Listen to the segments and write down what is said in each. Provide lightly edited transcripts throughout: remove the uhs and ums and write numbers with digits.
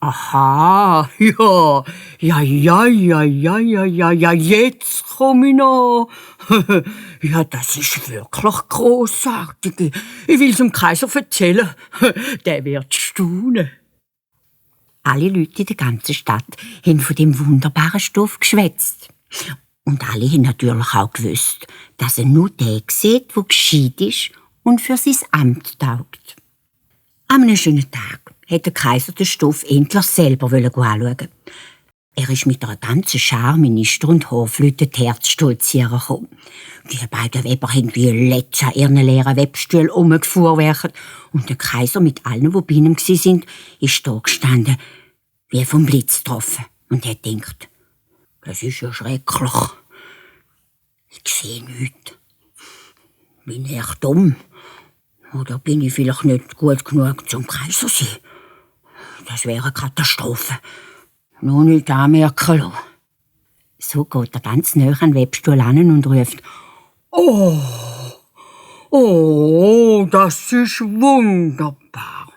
Aha, ja. Ja, jetzt komme ich noch. Ja, das ist wirklich grossartig. Ich will es dem Kaiser erzählen. Der wird staunen. Alle Leute in der ganzen Stadt haben von dem wunderbaren Stoff geschwätzt. Und alle haben natürlich auch gewusst, dass er nur der sieht, der gescheit ist und für sein Amt taugt. An einem schönen Tag hat der Kaiser den Stoff endlich selber anschauen. Er ist mit einer ganzen Schar Minister und Hofleute herstolzieren gekommen. Die beiden Weber haben wie Letz an ihren leeren Webstühlen rumgefuhrwerkt und der Kaiser mit allen, die bei ihm waren, ist da gestanden, wie vom Blitz getroffen und hat gedacht, das ist ja schrecklich. Ich sehe nichts. Bin ich echt dumm? Oder bin ich vielleicht nicht gut genug zum Kaiser zu sein? Das wäre eine Katastrophe. Noch nicht anmerken lassen. So geht er ganz nahe an den Webstuhl an und ruft: Oh, das ist wunderbar.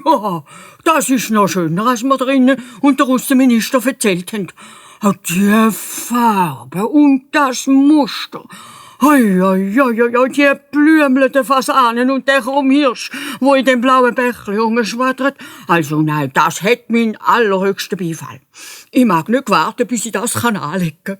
Ja, das ist noch schöner, als wir drinnen und der Russenminister erzählt haben. Die Farbe und das Muster. Die blümelnden Fasanen und der Krummhirsch, wo in dem blauen Bächli rumschwadert. Also nein, das hat meinen allerhöchsten Beifall. Ich mag nicht warten, bis ich das anlegen kann.